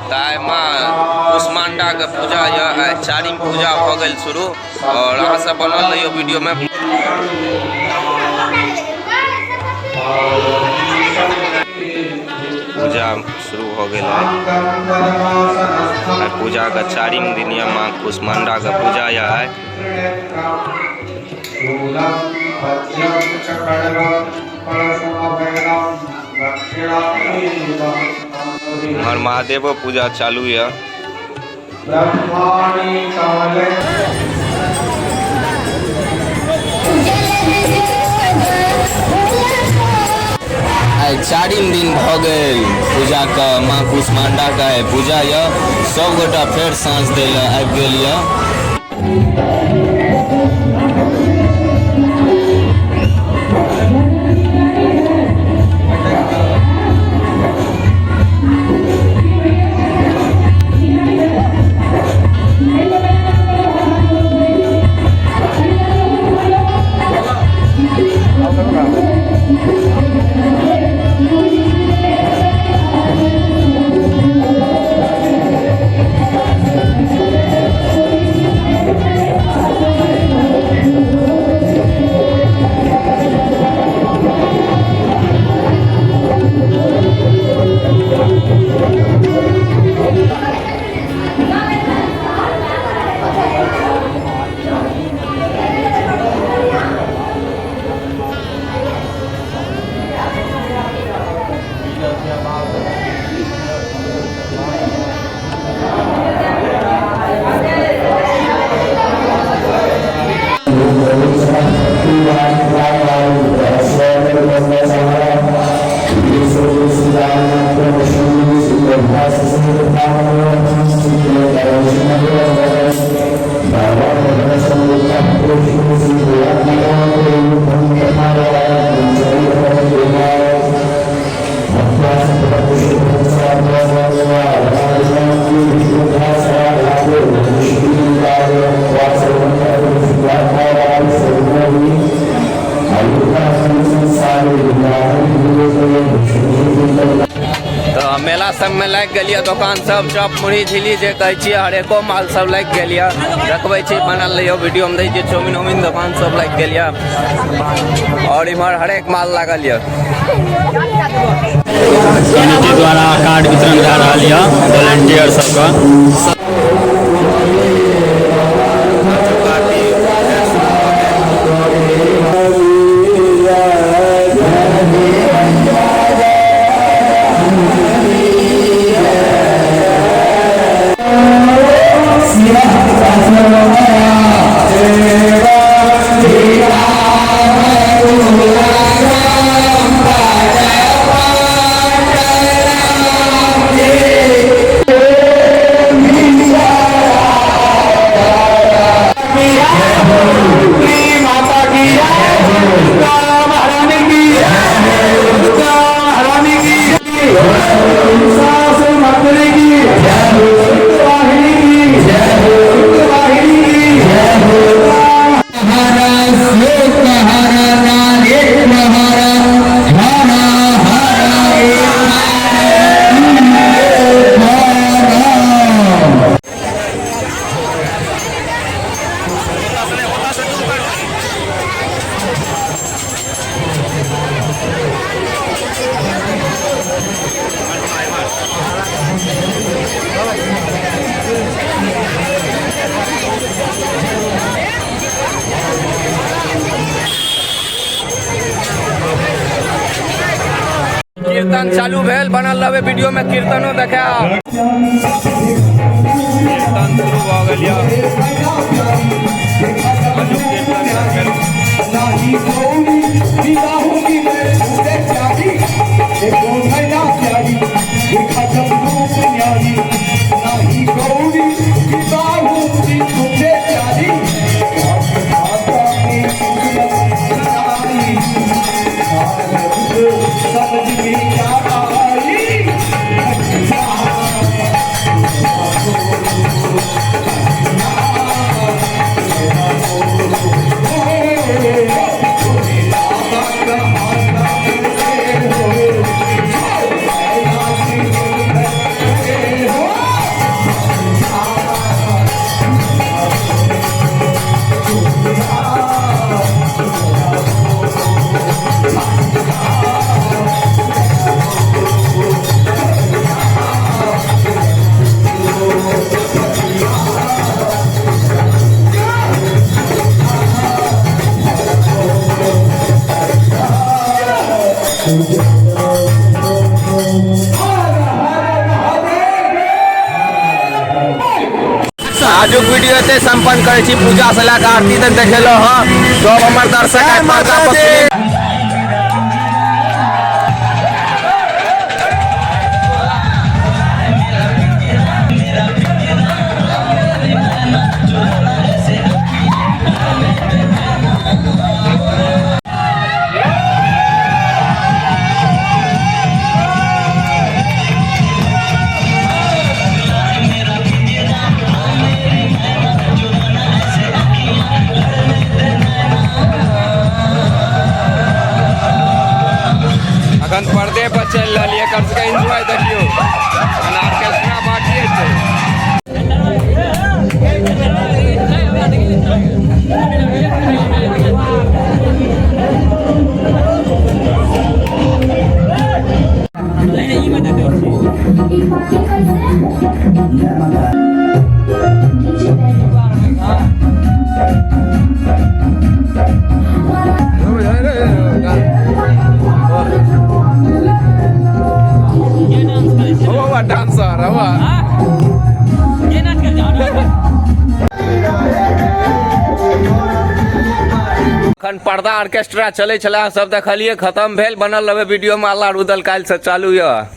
तऽ आइ माँ कुष्माण्डाके पूजा यऽ। आइ चारिम पूजा भऽ गेल शुरू और अहाँ सब बनल रहियौ वीडियो में। पूजा शुरू भऽ गेल है। आइ पूजा के चारिम दिन यऽ, माँ कुष्माण्डा के पूजा यऽ आइ। इम्हर महादेवो पूजा चालू यऽ। आइ चारिम दिन भऽ गेल पूजाके, माँ कुष्माण्डाके आइ पूजा यऽ। सब गोटा फेर साँझ दै लए आबि गेल यऽ। तऽ मेला सब में लागि गेल यऽ दोकान सब, चॉप मुरही झिल्ली जे कहै छियै हरेको माल सब लागि गेल यऽ। देखबै छी, बनल रहियौ वीडियो में। दै छियै चाउमीन उमीन दोकान सब लागि गेल यऽ और इम्हर हरेक माल लागल यऽ। कमिटी द्वारा कार्ड वितरण भए रहल यऽ वॉलेंटियर सबके। कीर्तन चालू भेल, बनल रहबै वीडियो में, कीर्तनो देखायब। कीर्तन शुरू भऽ गेल यऽ। कीर्तन आजुक वीडियो एते संपन्न करै छी। पूजा से लए कऽ आरती तक देखेलहुँ हँ। सब हमर दर्शक आइ पर्दा पर अखन पर्दे पर चलि रहल यऽ, एकर सबके एंजॉय देखियौ। अखन ऑर्केस्ट्रा बाकी छै। डांसर हवा। अखन पर्दा ऑर्केस्ट्रा चलै छलै, सब देखलियै, खत्म भेल। बनल रहबै वीडियो में। अल्लाह रुदल काल्हि से चालू यऽ।